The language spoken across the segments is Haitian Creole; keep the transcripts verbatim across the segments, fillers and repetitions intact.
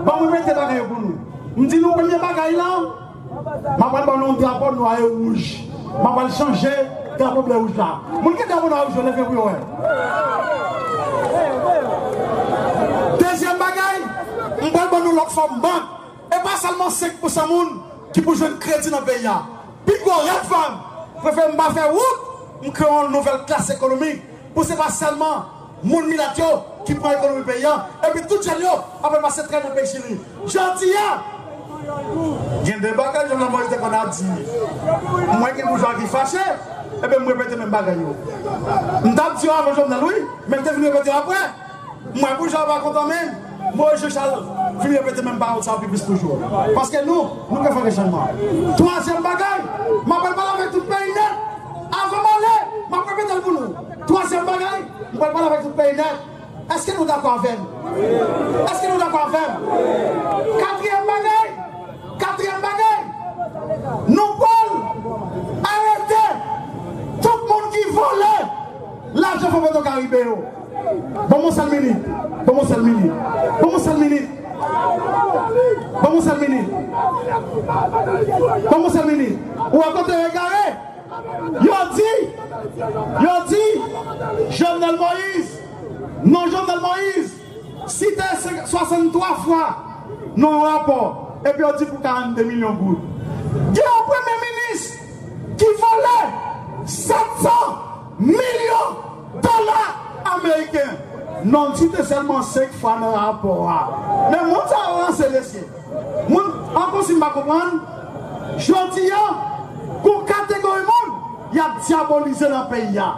Ban mwen mete bagay yo pou nou. M di nou premye bagay la, m ap pral ban nou yon drapo nwa e wouj. M ap pral chanje drapo ble wouj la. Moun ki gen drapo nwa e wouj yo, leve pou yo wè. Dezyèm bagay, m pral ban nou lòt fòm bank. E pa sèlman senk pousan moun ki pou jwenn kredi nan peyi a. Pi gwo rèv pa m, prefere m pa fè wout, m kreye yon nouvèl klas ekonomik pou se pa sèlman moun milat yo ki pran ekonomi peyi a, epi tout jèn yo ap pase trè nan peyi Chili. Jodi a, gen de bagay Jovenel Moïse te konn ap di. Mwen gen boujwa ki fache, epi m repete menm bagay yo. M t ap di yo avan Jovenel, wi, men m te vin repete yo apre. Mwen, boujwa pa kontan menm. Moïse Jean Charles vin repete menm pawòl sa yo pi plis toujou. Paske nou, nou ka fè chanjman. Twazyèm bagay, m ap pral pale avèk tout peyi nèt. Avan m ale, m ap repete l pou nou. Twazyèm bagay, m pral pale avèk tout peyi nèt. Èske nou dakò avè m? Èske nou dakò avè m? Katriyèm bagay, Katriyèm bagay, nou pral arete tout moun ki vòlè lajan Fon Petro Karibe yo. Ban m yon sèl minit. Ban m yon sèl minit. Ban m yon sèl minit. Ban m yon sèl minit. Ban m yon sèl minit. Ou wè kote yo egare? Yo di, yo di, Jovenel Moïse, non Jovenel Moïse, site senk- swasanntwa fwa nan yon rapò, epi yo di pou karannde milyon goud. Gen yon premye minis ki vòlè sèt san milyon dola ameriken. Non l site sèlman senk fwa nan rapò a. Men moun sa yo ranse, mesye. Moun, ankò si m pa konprann, jodi a, gon kategori moun, y ap dyabolize nan peyi a.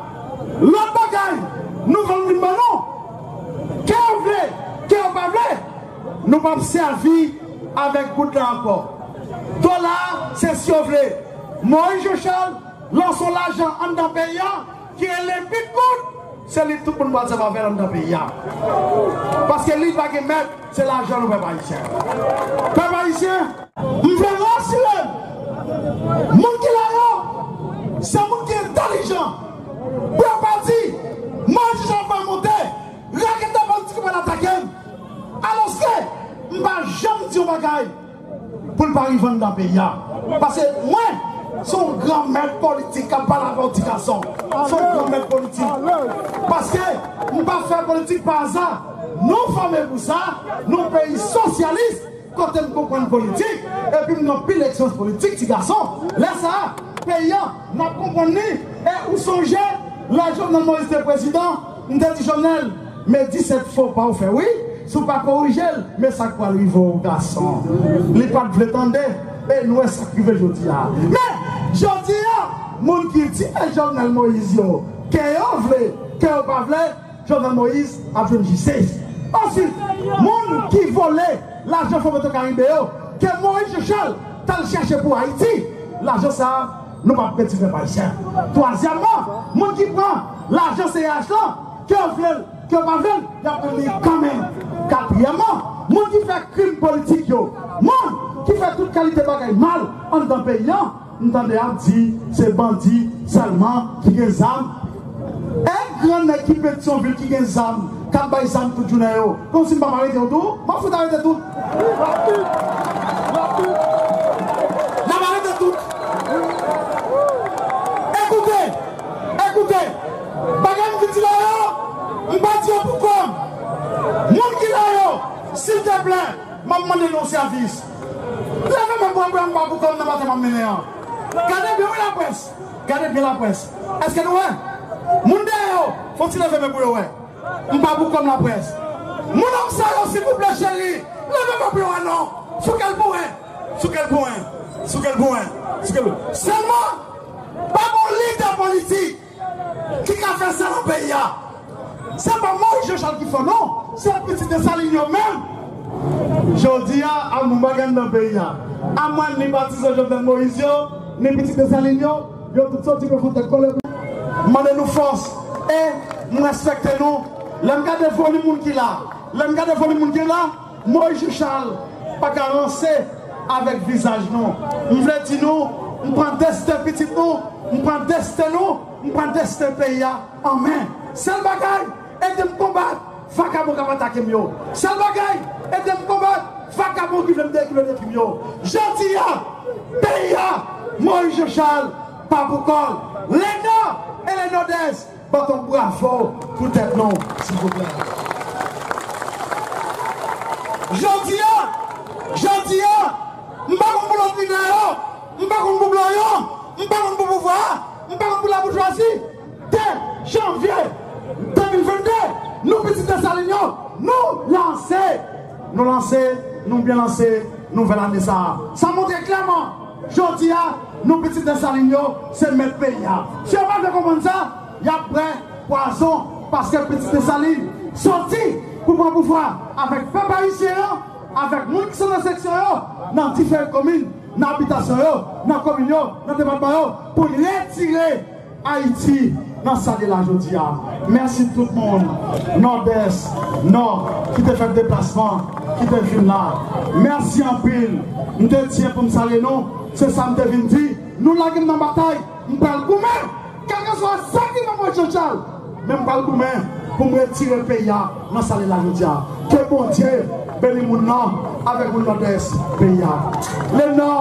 Lòt bagay, nouvèl m vin ban nou, ke yo vle, ke yo pa vle, nou p ap sèvi avèk goud la ankò. Dola a, se si yo vle. Moïse Jean Charles lanse yon lajan anndan peyi a, ki rele Bitgoud, se li tout moun pral sèvi avè l anndan peyi a. Paske li pa gen mèt, se lajan nou, pèp ayisyen. Pèp ayisyen, m vle rasire moun ki la yo, se moun ki entèlijan. Pou yo pa di, Moïse Jean Charles pral monte, rakèt politik pral atake m. Alòske, m pa janm di yon bagay pou l pa rive anndan peyi a. Paske mwen, se yon gran mèt politik k ap pale avè w, ti gason. Se yon gran mèt politik. Paske m pa fè politik pa aza. Nou fòme pou sa, nou peyi sosyalis, kote m konprann politik, epi m gen anpil eksperyans politik, ti gason. Lè sa a, peyi a, n ap konprann li, e ou sonje, lè Jovenel Moïse te prezidan, m te di Jovenel, men disèt fo pa w fè wi, si w pa korije l, men sa k pral rive w, gason. Li pa t vle tande, e nou wè sa k rive jodi a. Men, jodi a, moun ki di e Jovenel Moïse yo, ke yo vle, ke yo pa vle, Jovenel Moïse ap jwenn jistis. Answit, moun ki vòlè lajan Fon Petro Karibe yo, ke Moïse Jean Charles t al chèche pou Ayiti, lajan sa a, nou p ap pèdi pèp ayisyen. Twazyèmman, moun ki pran lajan C E H lan, ke yo vle l, ke yo pa vle l, y ap pran li kanmenm. Katriyèmman, moun ki fè krim politik yo, moun ki fè tout kalite bagay mal anndan peyi a, m tande y ap di se bandi sèlman ki gen zam. E grannèg ki Petyonvil ki gen zam, k ap bay zam tout jounen yo. Kòmsi m p ap arete yo tou? M ap fout arete tout. N ap arete tout. Ekoute, ekoute. Bagay m vin di la yo, m pa di yo pou kò m. Moun ki la yo, silteplè, m ap mande nou yon sèvis. Leve men pou mwen, m pa pou kò m nan batay m ap mennen an. Gade byen wi laprès. Gade byen laprès. Èske nou wè? Moun dèyè yo, fè yon ti leve men pou yo wè. M pa pou kò m laprès. Moun nonm sa yo, silvouplè, cheri, leve men pou yo wè non. Sou kèl pwen? Sou kèl pwen? Sou kèl pwen? Sou kèl pwen? Sèlman, pa gon lidè politik ki ka fè sa nan peyi a. Se pa Moïse Jean Charles ki fò non, se pitit Desalin yo menm. Jodi a, a moun bagay nan peyi a. A mwen, ni patizan Jovenel Moïse yo, ni pitit Desalin yo, yo tout soti Prefontaine kole. M mande nou fòs, e m respekte nou. Lè m gade volim moun ki la, lè m gade volim moun ki la, Moïse Jean Charles pa ka ranse avèk vizaj nou. M vle di nou, m pran desten pitit nou, m pran desten nou, m pran desten peyi a an men. Sèl bagay, ede m konbat vakabon k ap atake m yo. Sèl bagay, ede m konbat Vakabon ki vle m de, ki vle detwi m yo. Jodi a, peyi a, Moïse Jean Charles pa pou kò l. Lenò e le Nòdès, bat yon bravo pou tèt nou, silvouplè. Jodi a, jodi a, m pa konn pou lòt lidè yo, m pa konn pou blan yo, m pa konn pou pouvwa a, m pa konn pou laboujwazi. De janvye de mil vennde, nou pitit Desalin yo, nou lanse. Nou lanse, nou byen lanse nouvèl ane sa a. Sa montre klèman, jodi a, nou pitit Desalin yo, se mèt peyi a. Si yo pa vle konprann sa, y ap bwè pwazon, paske pitit Desalin soti pou pran pouvwa avèk pèp ayisyen an, avèk moun ki sot nan seksyon yo, nan diferan komin, nan abitasyon yo, nan komin yo, nan depatman yo, pou n retire Ayiti nan sa l ye la jodi a. Mèsi tout moun, Nòdès, Nò, ki te fè deplasman, ki te vin la. Mèsi anpil. M te di pou m salye nou, se sa m te vin di. Nou lage m nan batay, m pral goumen. Kèlkeswa sa ki nan mwen Jean Charles, men m pral goumen pou m retire peyi a nan sa l ye la jodi a. Ke Bondye beni moun nan avèk moun Nòdès peyi a. Le Nò,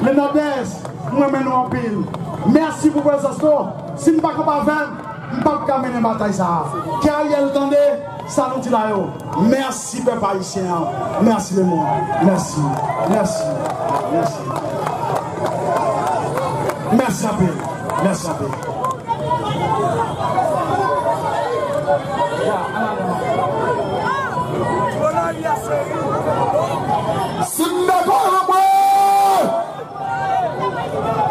le Nòdès, m renmen nou anpil. Mèsi pou prezans nou. Si n pa kanpe avè m, m p ap ka mennen batay sa a. Ke Ariel tande sa nou di la yo. Mèsi pèp ayisyen an. Mèsi lemonn. Mèsi. Mèsi. Mèsi. Mèsi anpil. Mèsi anpil. Si n dakò, ann ap bwè!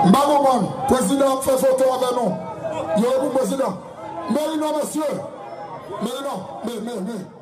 M pa konprann. Prezidan ap fè foto avè nou. Yo reponn prezidan. Meri non, mesye. Meri non. Men, men, men.